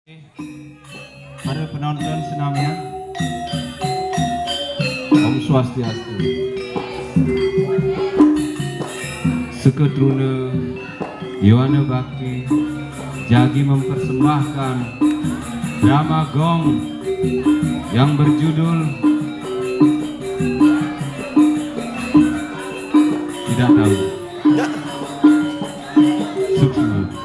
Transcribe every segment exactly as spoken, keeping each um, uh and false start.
Para penonton senamian, Om Swastiastu. Seketruna Yowana Bakti jagi mempersembahkan drama gong yang berjudul Tidak Tahu. Suksma.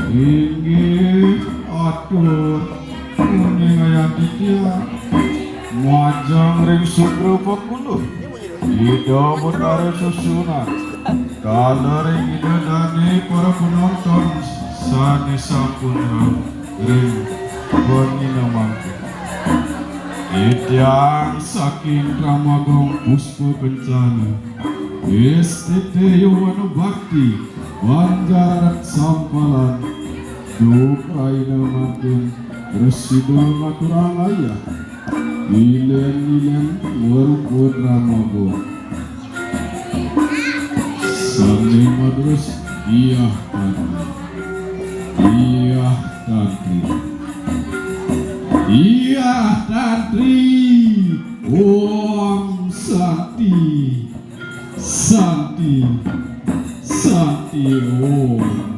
Inggih atur uning ayang titiang majeng ring sugra panguluh Ida Betara Sesuhunan. Kala ring Ida dane para penonton sane sampun rauh ring wengi mangkin. Titiang saking Drama Gong Puspa Kencana, S T T Yowana Bakti, Banjar Adat Sampalan, dup raina mangkin prasida ngaturang ayah, ilen-ilen marupa Drama Gong. Sane madros, iyah tantri. Iyah tantri. Iyah tantri. Om Santi. Santi. Santi Om.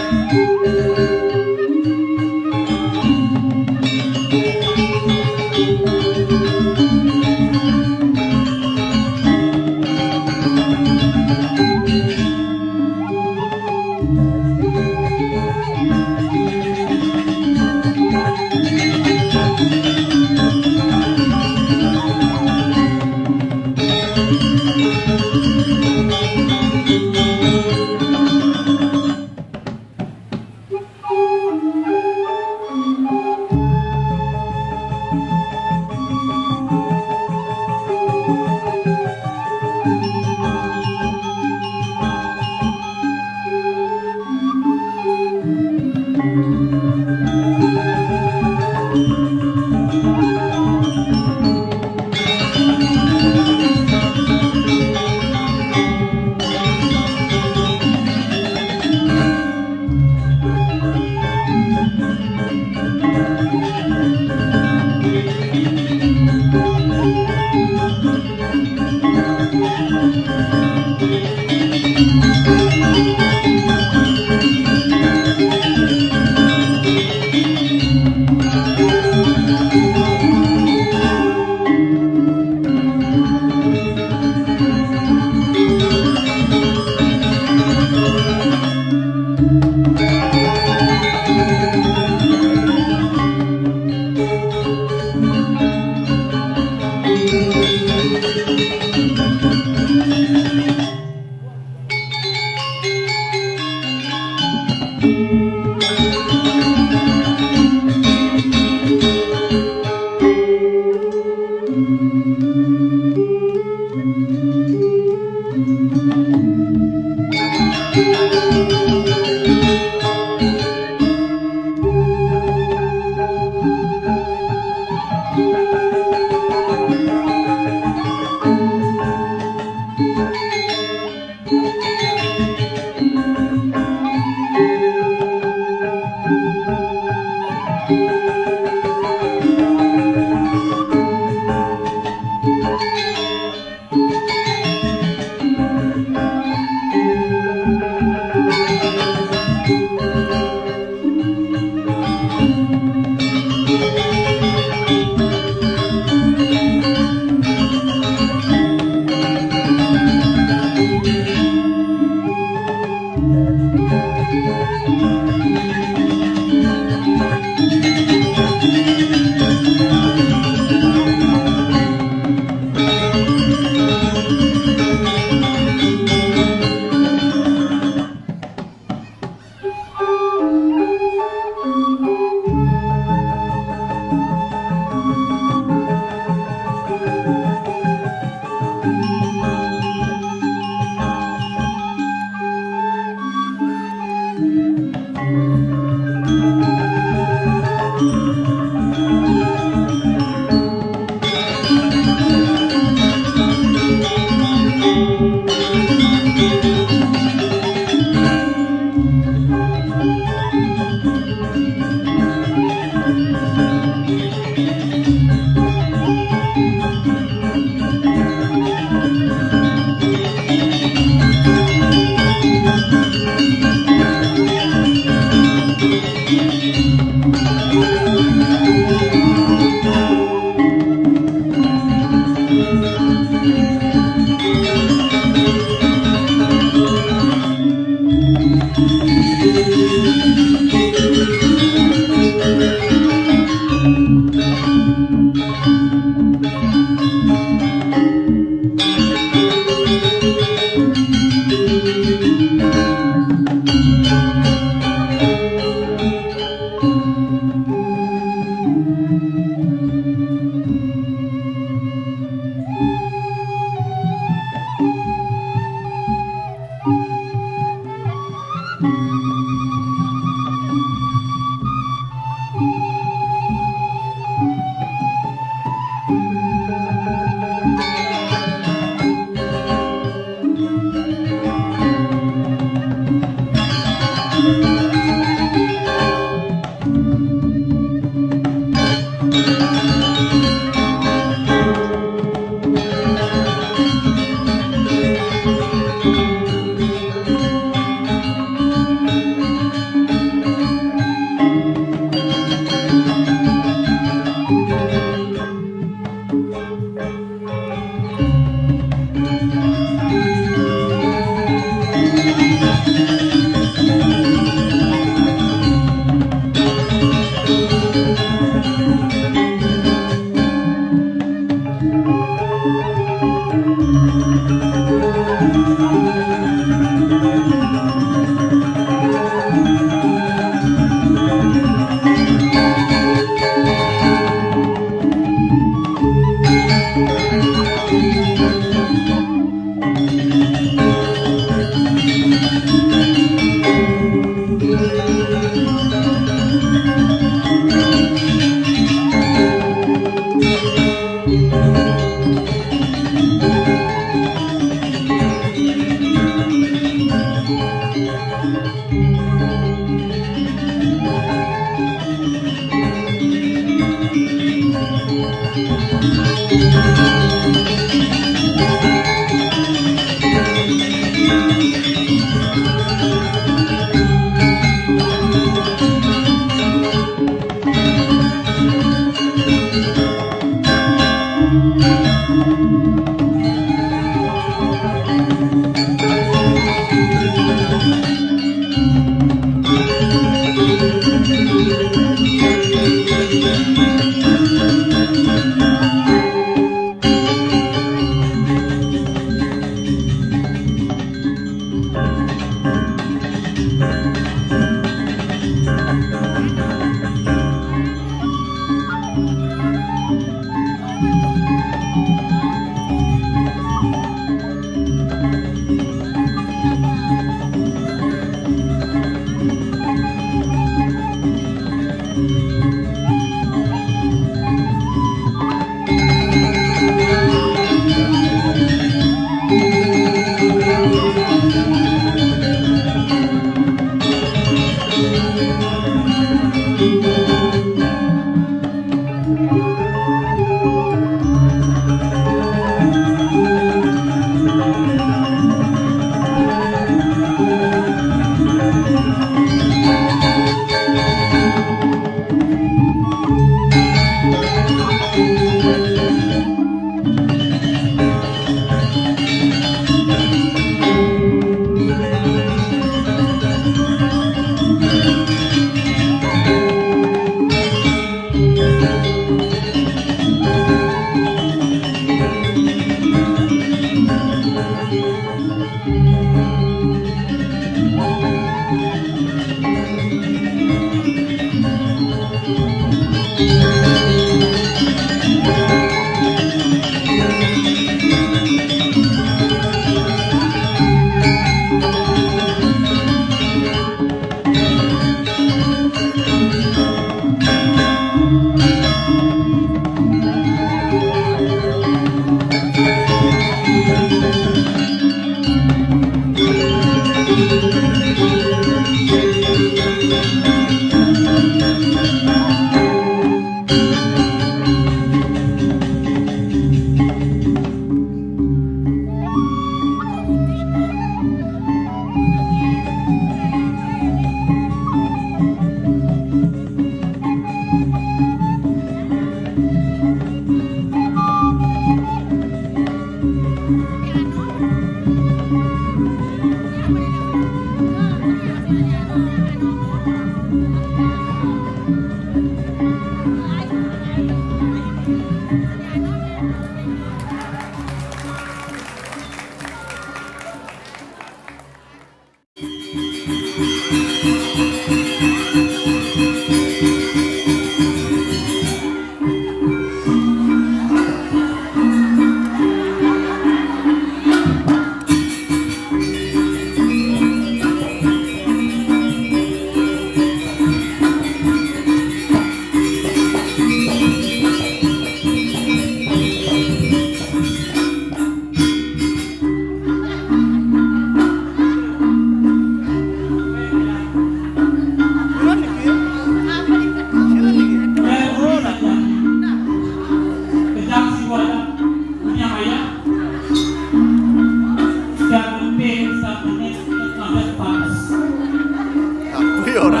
Aku ya ora.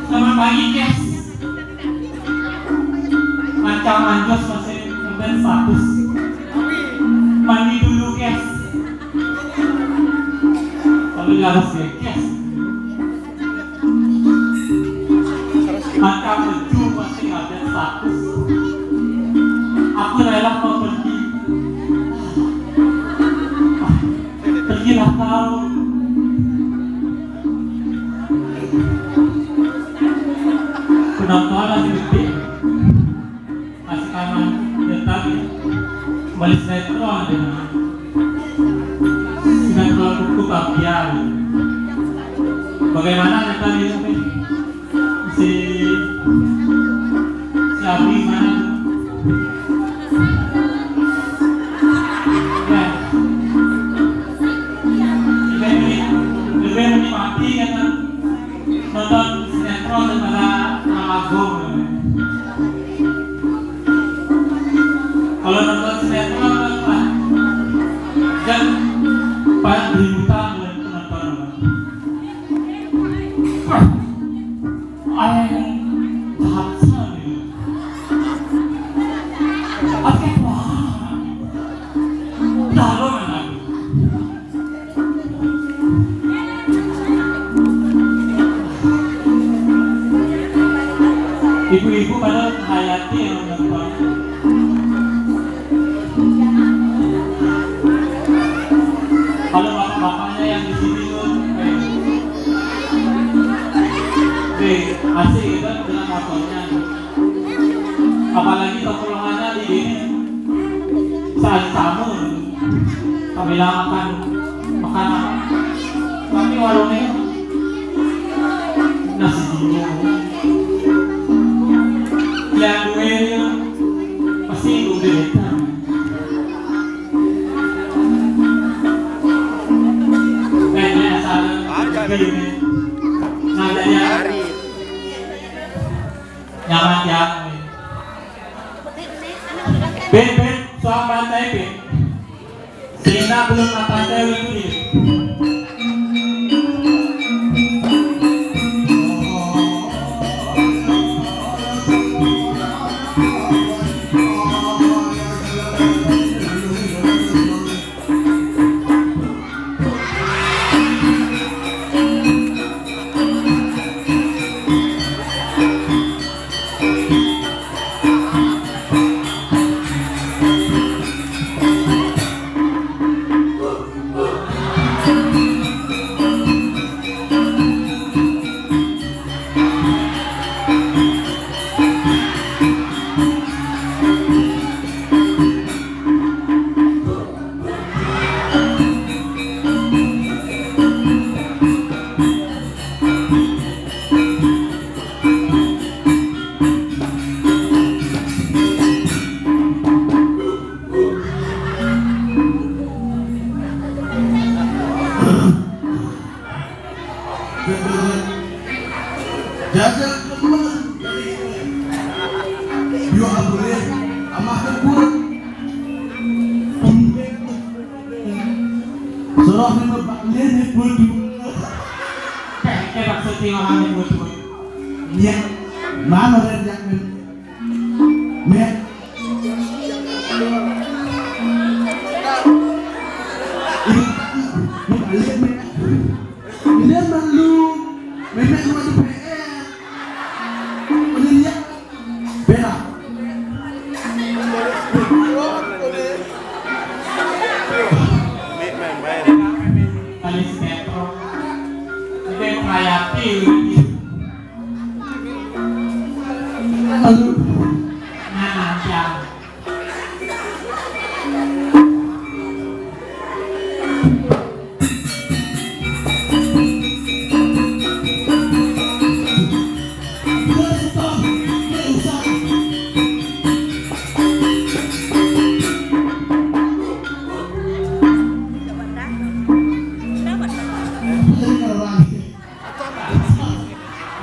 Selamat pagi, guys. Macam anjos masih ngeban status. Mandi dulu, guys. Tapi harus ya, guys. Macam lucu masih ada status. Aku rela mau pergi. Pergilah kau. Penonton masih gede. Masih kanan, ya tadi. Balik sinetron, ya. Sinetron buku Kapian. Bagaimana, ya tadi? Si, si Abi mana? Ya. Lebih, lebih menikmati, ya kan? Nonton sinetron daripada nang agung. Kalau nonton sinetron apa? Dan paling berhutang oleh penonton. Wah, ayah yang jahat sekali. Oke, wah. Dalam anak. Ibu-ibu pada hayati yang menonton. Bapak-bapaknya yang di sini tuh, eh, eh, asik gitu dengan motornya. Apalagi tongkrongannya di sini saat tamu, sambil makan, makan apa? Tapi warungnya nasi dulu. Yang duitnya pasti udah. Nah, jadi ya. Nyaman ya. Ben, ben, soal pantai, ben. Sehingga belum apa saya itu. Jaga teman. Yo abule amah kebun. Soroh ni bapak ni ni kudu. Kayak kayak maksud ni orang ni kudu. Niat mana dia jak ni? Niat. Ini ini balik ni. Ini malu. Memang mau di P R. Ini dia. Bela. Tali sinetron. Itu yang kreatif. Aduh. Nah, siap.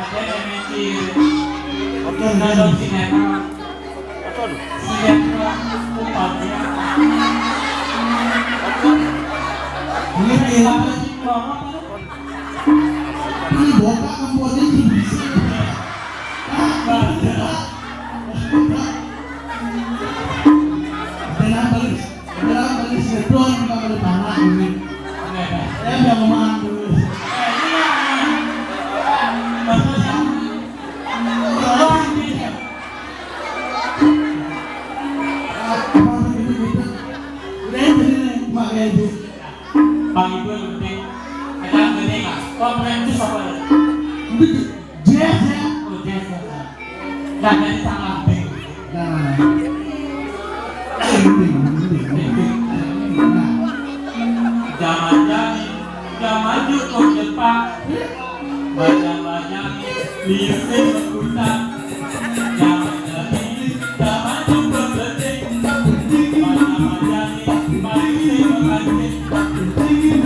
Ada yang mikir. Oke, nonton sinetron. Sinetron, umpannya. Ini film. Ini bokap membuatnya gini sih. Ada nambah, ada nambah sinetron, kita boleh tanah ini. Saya udah ngomong dulu. Udah, jadi nih, Mak, kayak gitu. Bang Ibu yang penting. Kita yang penting, Pak. Kalau pengen itu siapa ya? Itu jazz ya? Oh, jazz ya. Nah, dari tangan. Nah. Nah. Zaman jadi, zaman cukup cepat. Banyak-banyak, lihat berputar. Zaman jadi, zaman cukup penting. Banyak-banyak, paling penting.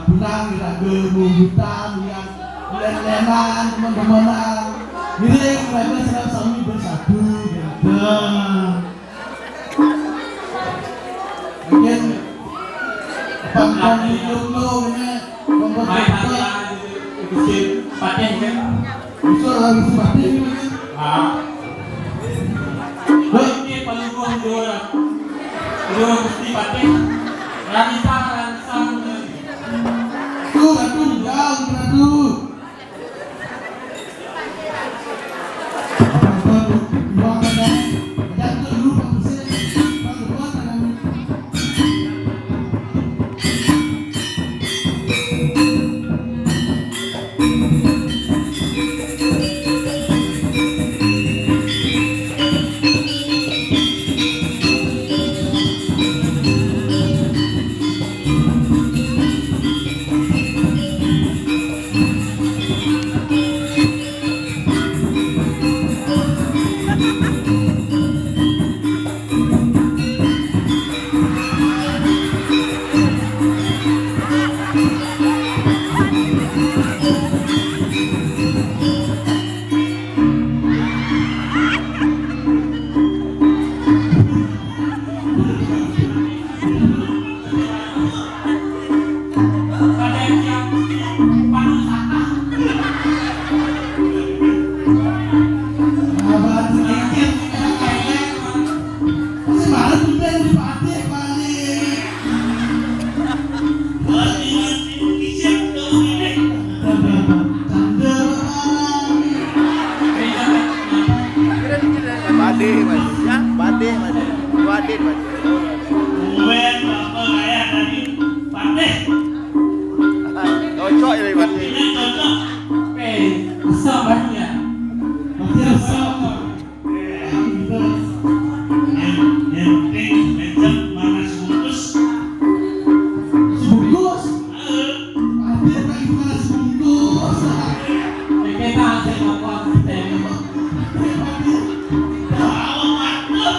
Pulang kita ke Bubutan, ya, len-lenan, teman-temanan. Ini yang mereka sedang sami bersatu, gitu. Mungkin pangkong hidup lo ini, pangkong hidup. Ikutin paten kan? Bisa lah, bisa paten ini. Ah. Ini paling gua juara. Yo, Gusti Patih, rancang, rancang. Ratu, ratu, enggak, ratu. Badai, badai. Ya, badai, badai. Badai, badai. Cocok ya, badai. Eh, besar banyak. Yang, yang penting mencet mana sebungkus. Sebungkus? Heeh. Ada lagi mana sebungkus. Kita hasil apa? Tahu mantep.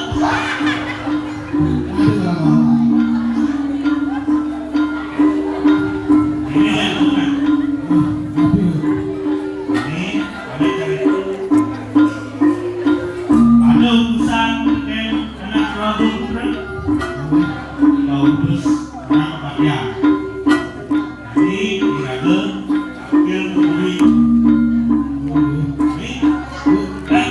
Ini yang bukan. Ini, ada cari. Ada utusan, kan, anak Prabu Putra. Ada utus anak Bagian. Jadi, diraga, tampil, keburi. Ini, dan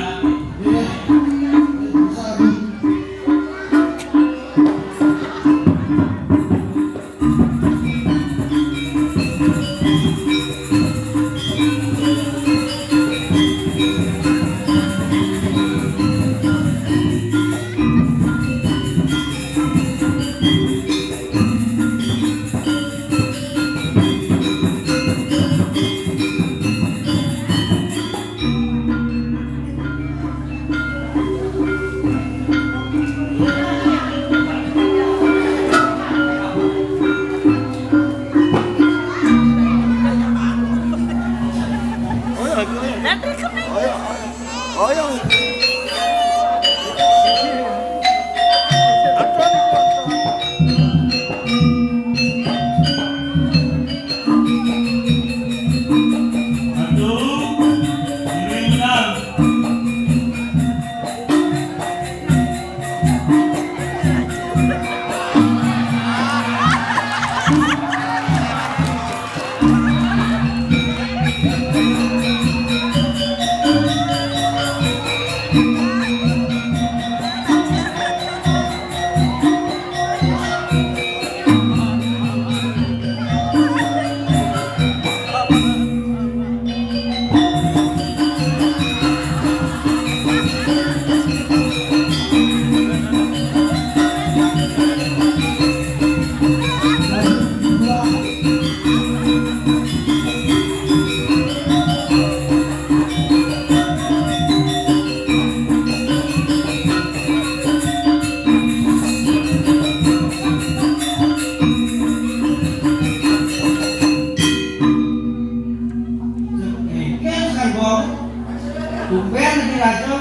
Tumben lagi raja.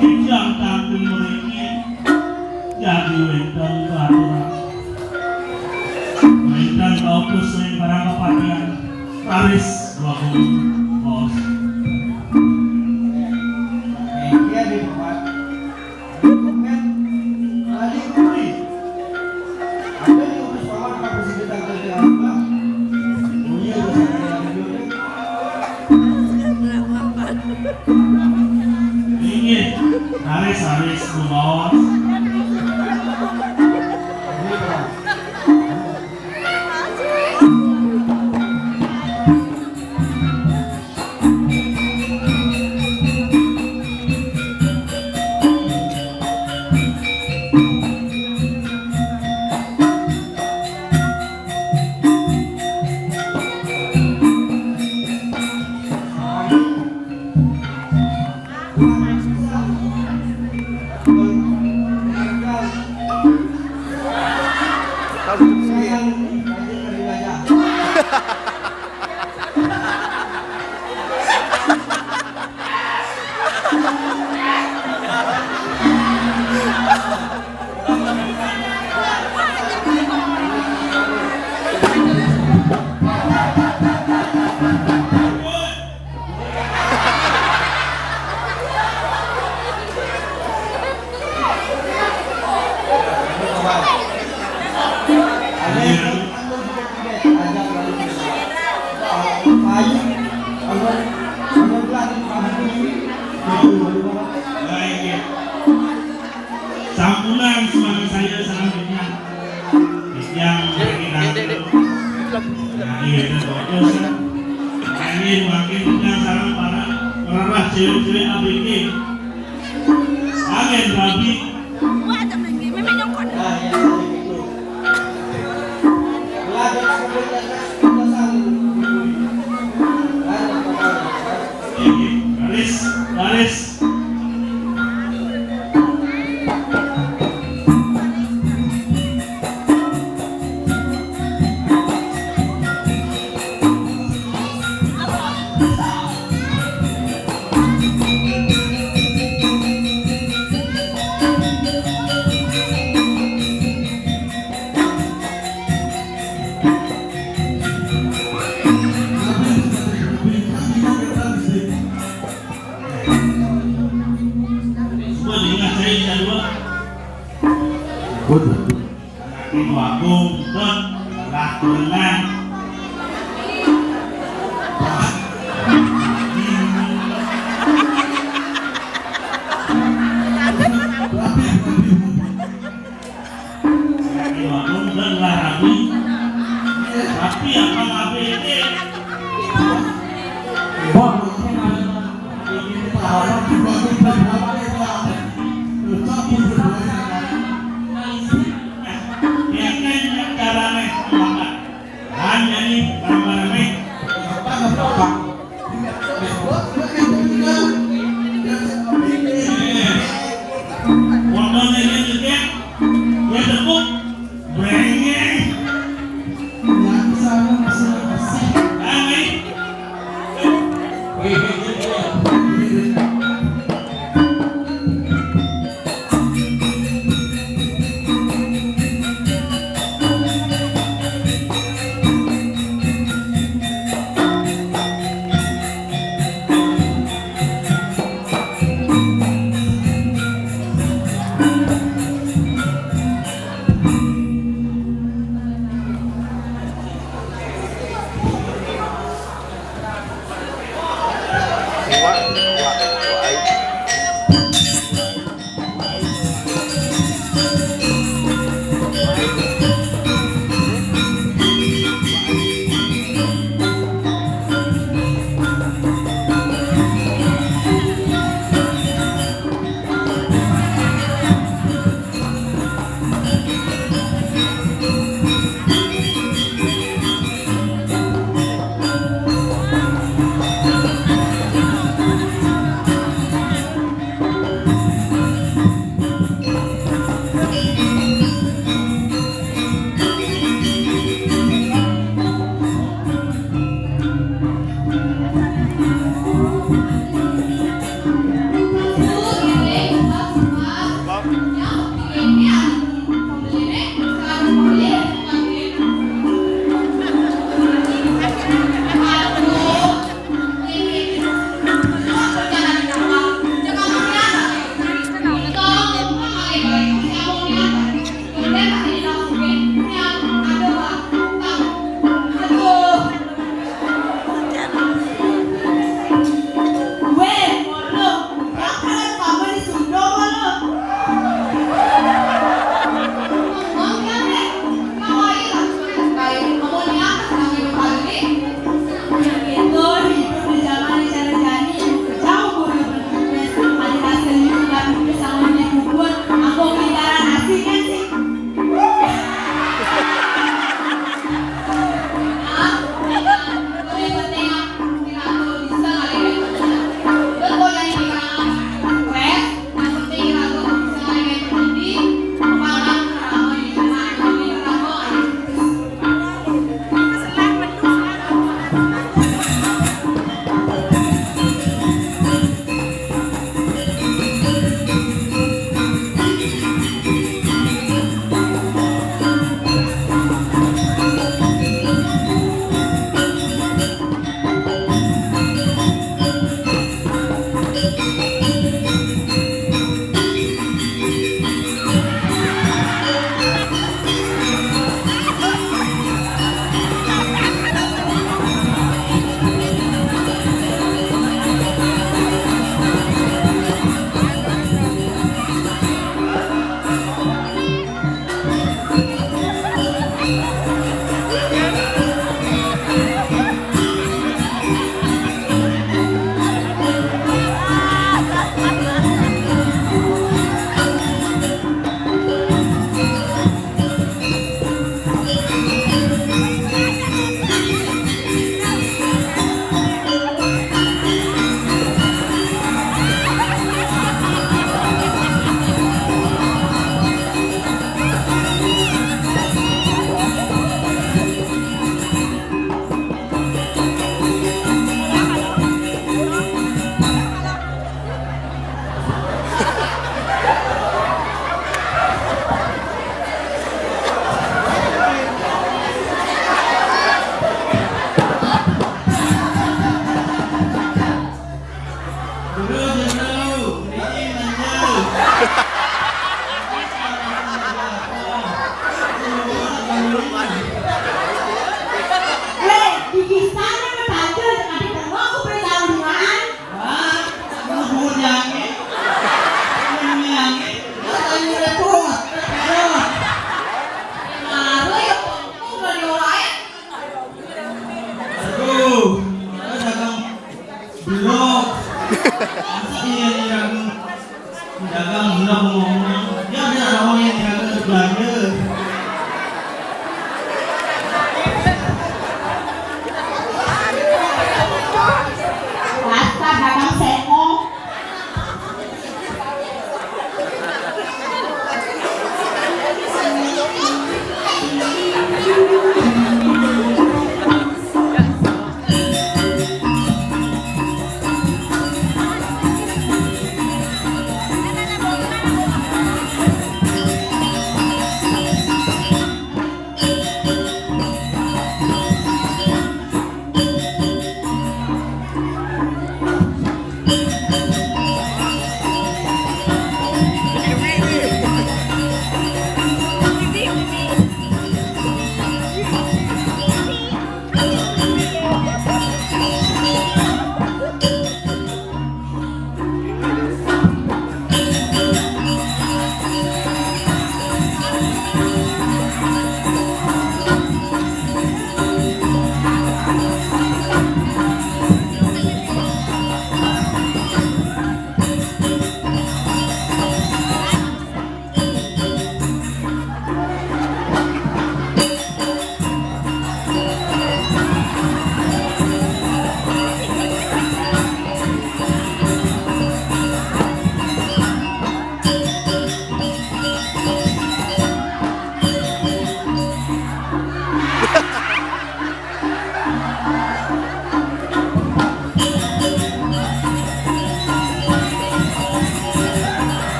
Jenjang tampil mriki jadi wénten peraturan. Wénten kautus ing barang kepatihan. Raris Bagong Bos. Iya, di tempat. Bukan. Tadi kuri. Ada di urus paman apa sih kita kerja apa? Oh iya, bisa kerja di. Inggih, raris-raris kumaos. Sampunang semangat saya, salam kenyang. Yang Dek, Dek, Dek, Dek. Nah, iya, itu bagus. Ini makin kenyang, salam para merah cewek-cewek A B G. Angin rabi. Wah, ada lagi. Memang nyokot. Garis, garis. Anak Agung, Dot, lah, Turunan. Anak Agung, Dot, lah, Rabi. Tapi apa ngabe ini? Bang, ini tahu juga kita buat ini. Tapi juga ini. Ya kan, caranya.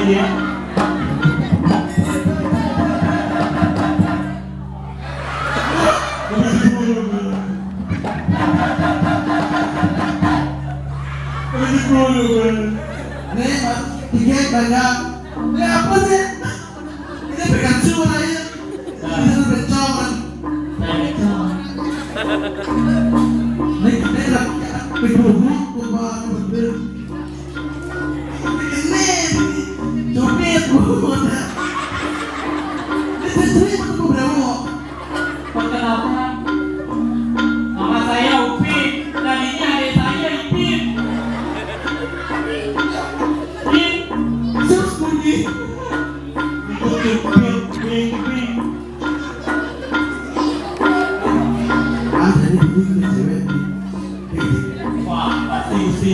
Nih, tiket banyak. Ini apa sih? Ini pegang suara ya. Ini pegang suara. Nih, nih, nih, nih, nih, nih, nih, Jupit, Bu. Ini cerita tuh, Bro. Perkenalkan, nama saya Upin. Tadinya adik saya Ipin. Ipin. Sus, bunyi. Ipin, Ipin, Ipin. Ah, jadi dulu ke cewek di Wah, pasti si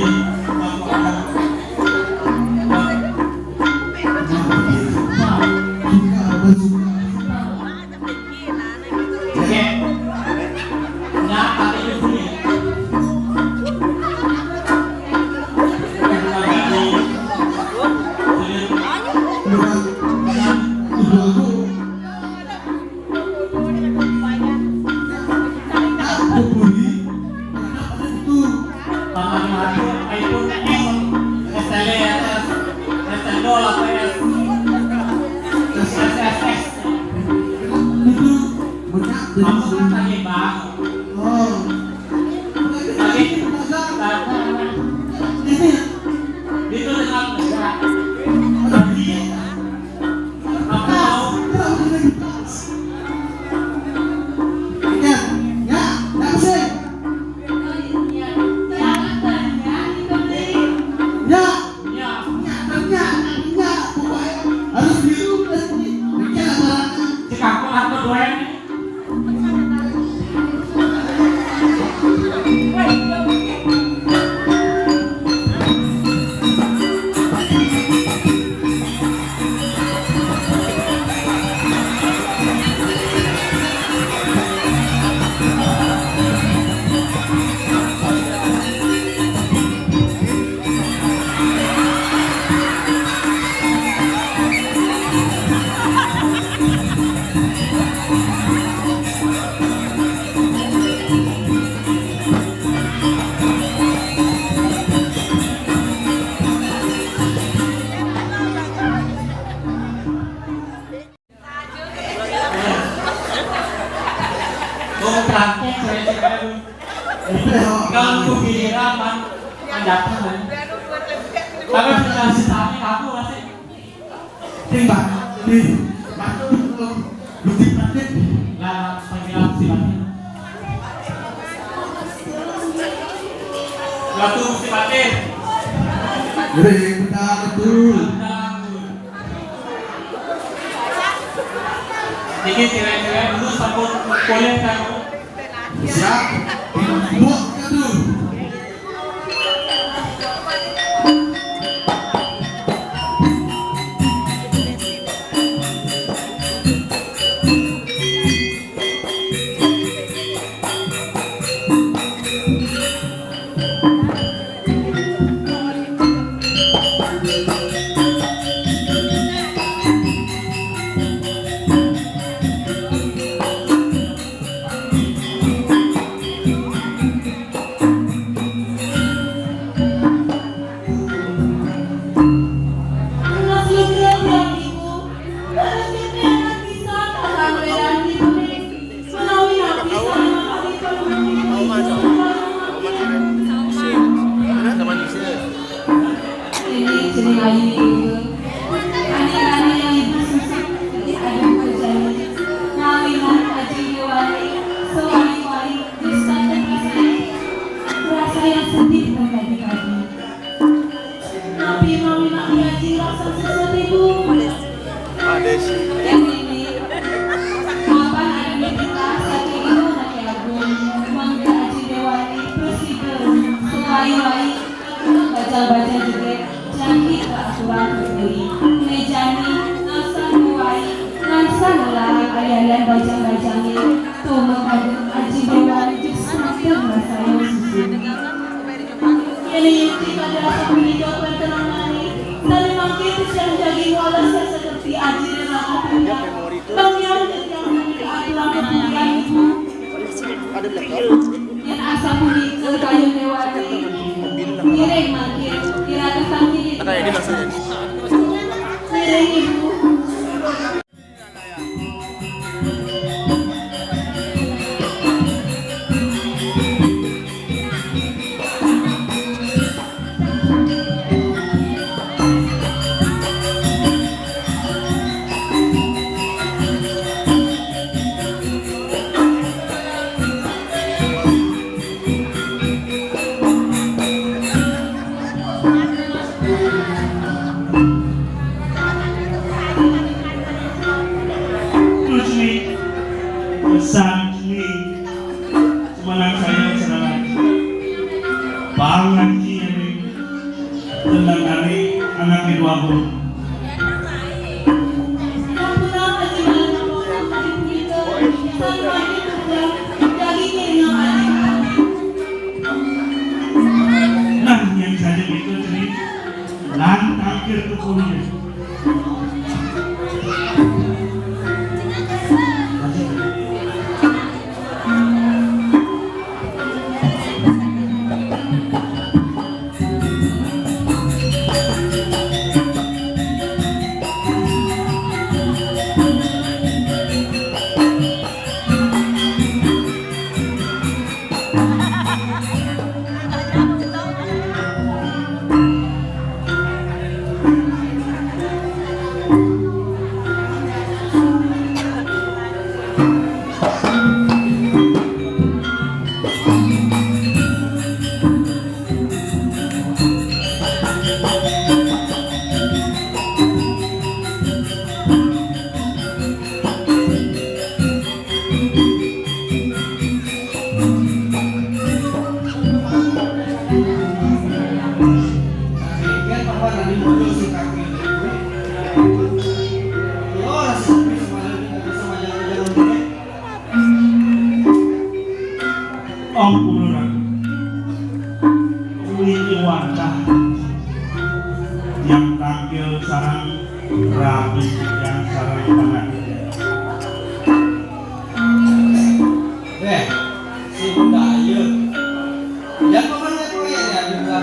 Kalau aku giliran, man, kan datang, man. Tapi sudah sisanya aku masih timbang. Nih, masuk dulu. Lu timbang, nih. Lah, panggilan sifatnya. Ratu sifatnya. Udah, yang benar, betul. Niki cewek-cewek dulu sampun boleh kan? Siap. Buk, satu. Ini jeneng ayu ibu. Anak-anak yang ibu susu, jadi ada kerjanya. Ngawinan aji Dewani, sewali-wali, distaten rasanya. Rasa yang sedih dan tadi-tadi. Napi mawi nak diaji rasa sesuatu ibu. Yang ini, kapan ada nikah saking ibu nak agung, mangga aji Dewani, presiden, sewali-wali, Bajang-bajang jegég, jangkrik ka aturan berdiri. Méjané, ngarsan kuwai, ngarsan ulah, alian-alian bajang-bajangé, tumekadeung Aji Déwan, jus santen masaya susu. Yén yukti pada rasa punika kuwénten amané, sané mangké titiang jagi Yén asa punika kayun déwané, ngiring mangkin, iraga samiring. Ngiring, Ibu. Tusmi, pesan mi, semenang saya serangan. Pangan ki ini, tenang kami, anak kedua guru. Nah, yang saja itu tadi, lantang kir tukulnya. Ampura, Ratu. Puniki wantah tiang tangkil sareng rabi tiang sareng pangandikan. Wéh, si Budaya. Yang pokoknya kowe ya, ya, juga.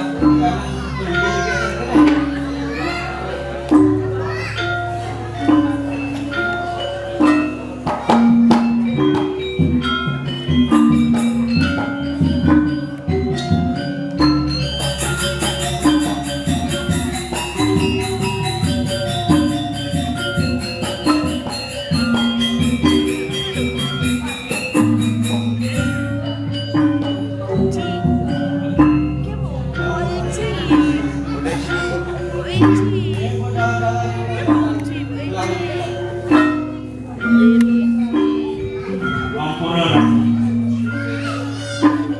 Ampura, Ratu.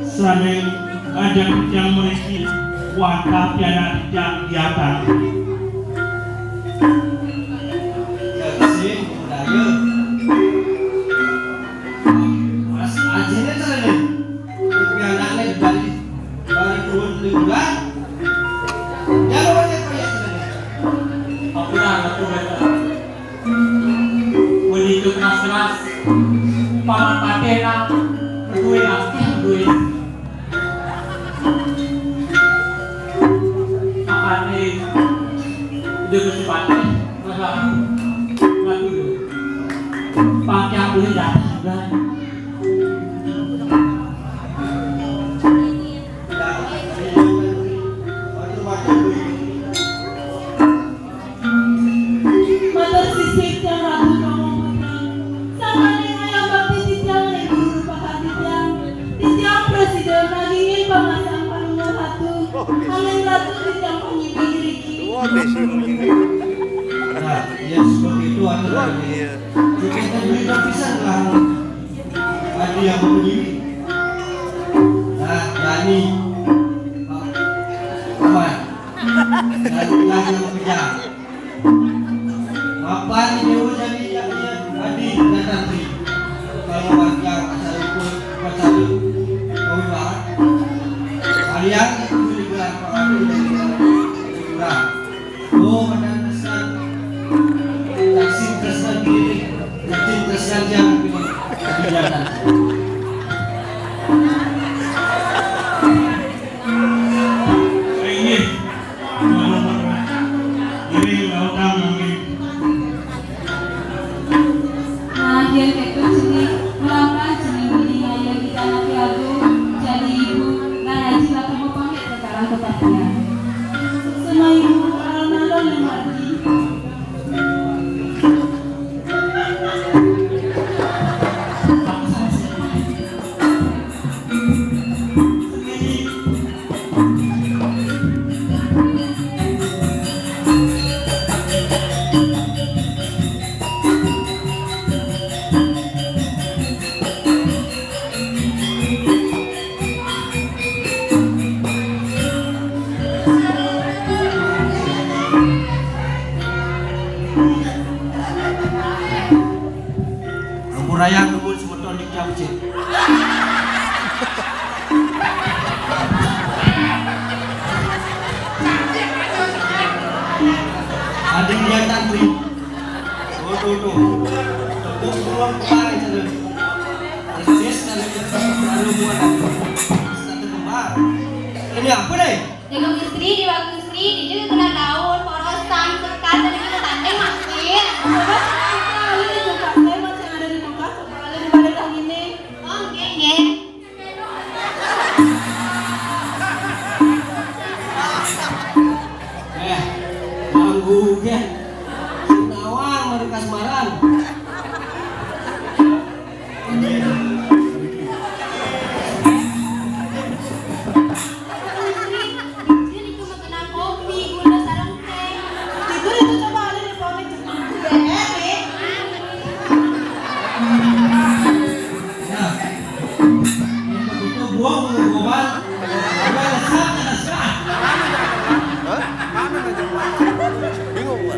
Sané ajeng titiang mriki wantah pianak titiang diatang. Kasih, budaya. Mas, ajine carane. Pianakne dibali. Bareng duwun liburan. Ya, lo aja proyek carane. Ampura, Ratu, Ratu. Wani itu keras-keras. Paman Patih nak duwe laki duwe. Makane ide Gusti Patih masalah laki duwe. Pakai aku ini dah. Matur sisip tiang Ratu Rama Putra. Sangkane ngayah bakti titiang ring guru rupakan titiang. Titiang prasida nagingin pangasang panunggal Ratu. Angin Ratu titiang panyibing riki. Nah, ya seperti itu aturan. Iya. Kita beri lapisan lah. Adi yang berdiri. Nah, Dani. Aman. Dan yang bekerja. Mapan dewa jadi yaknya adi dan nanti. Kalau warga asal ikut pacalu kau ibarat. Kalian itu digelar pengadu dan digelar. Oh, badan besar. Taksi besar diri. Taksi besar yang diri. Tidak ada. Kota Pian. Semayu alon-alon yang mati. Ampurayang dumun semeton di Capcit. Ading dia tantri. Tuh, tuh, tuh. Tepuk duluan kemarin sana. Persis dari baru buat. Satu kembar. Ini apa deh? Jagung istri, di waktu istri, di juga kena daun, porosan, sekat, dan kita tanding makin. Coba kita lihat di kulkas, saya masih ada di kulkas, coba lihat di balik lagi nih. Oh, enggak, enggak. Eh, ganggu ya. Nawang, mereka Semarang. Itu, itu coba ada di poni. Nah, itu gua mau gua. Gua resah, resah. Hah? Bingung gua.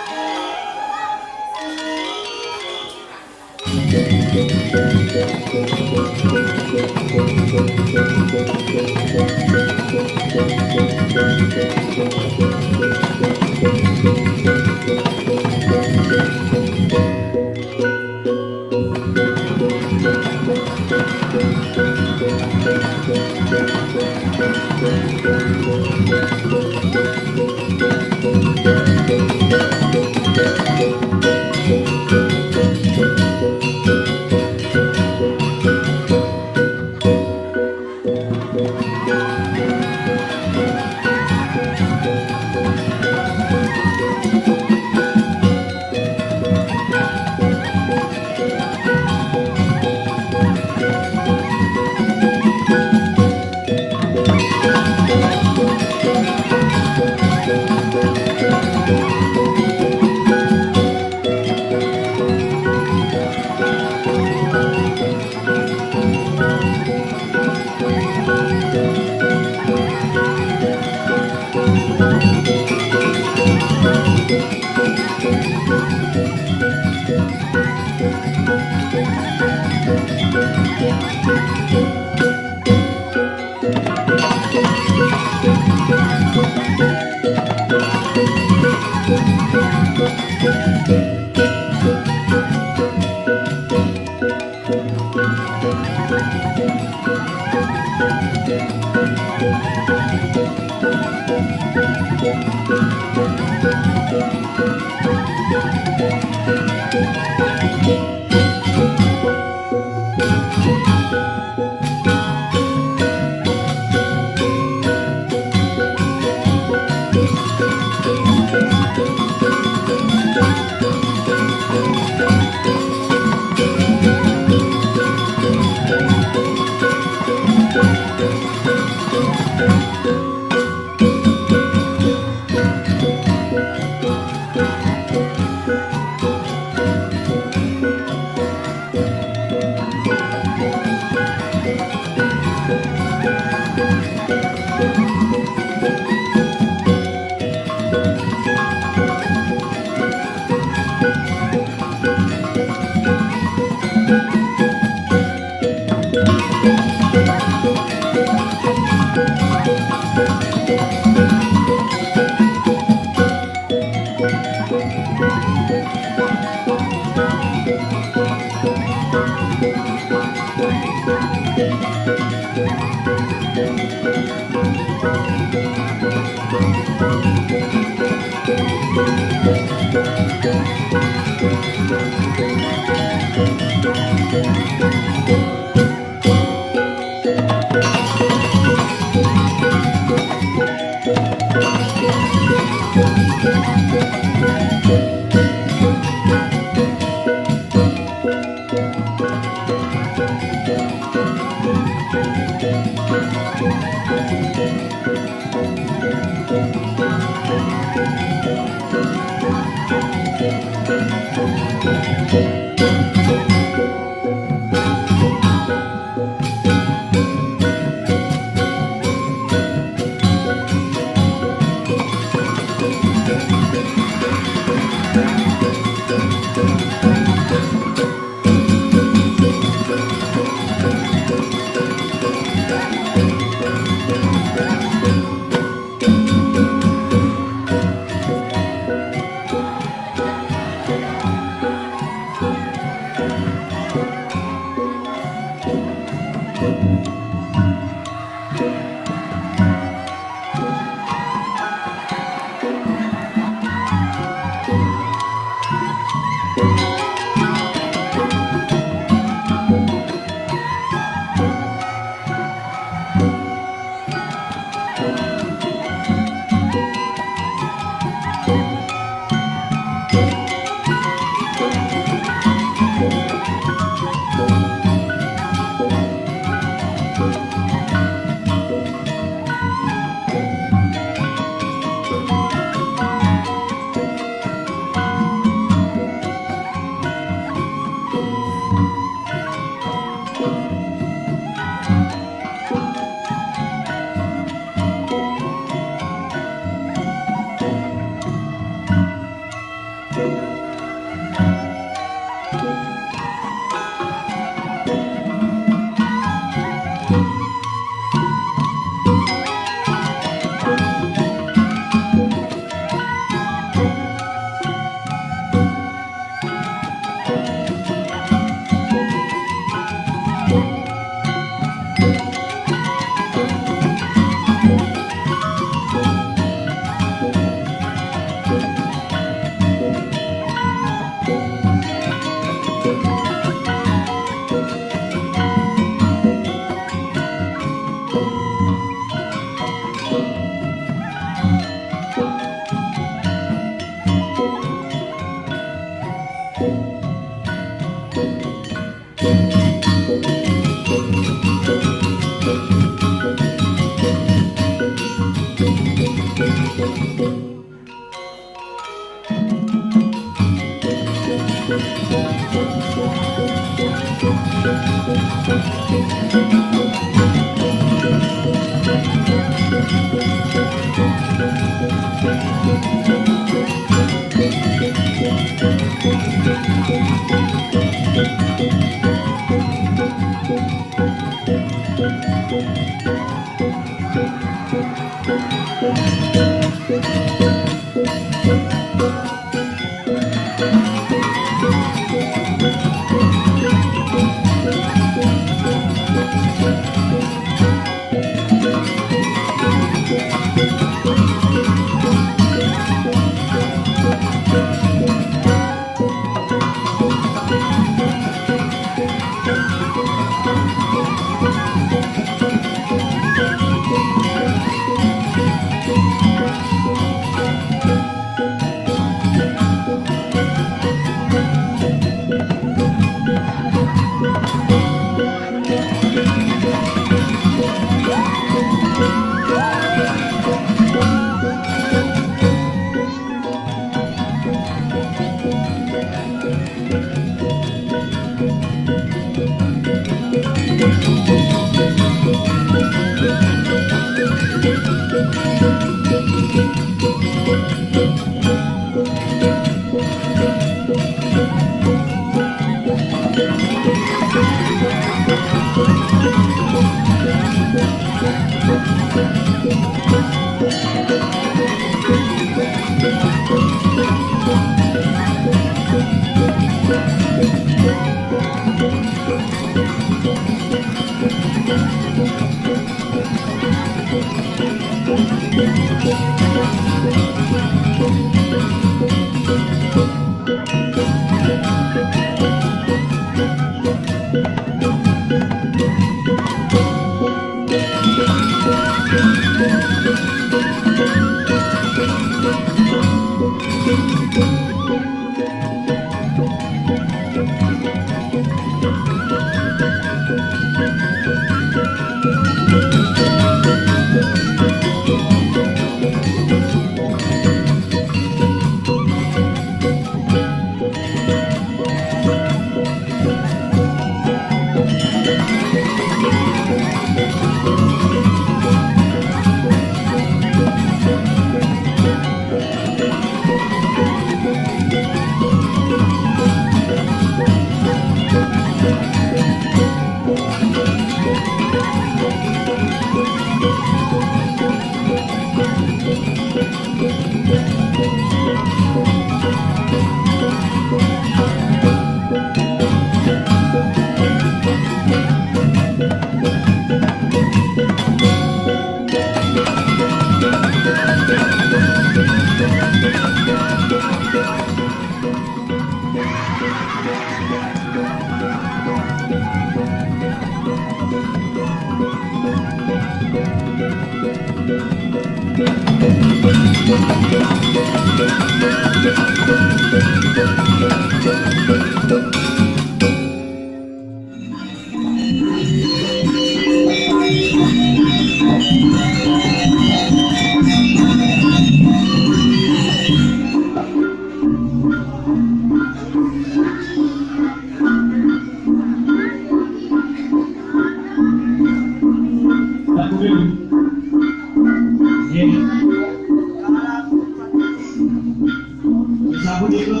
Sapunika,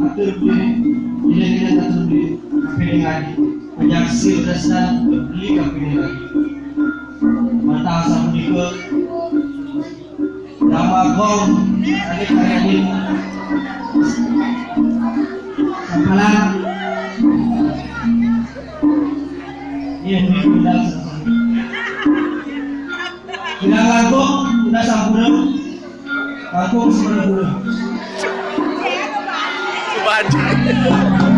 atur budi, ida-ida atur budi, kaping kalih, panyaksi tresna, beli kaping kalih. Mantah sapunika, Rama Gong, adik-adik. Sampala. Iya, ini bunda. Bunda langkung, bunda sampurna. Langkung sampurna. Bajik.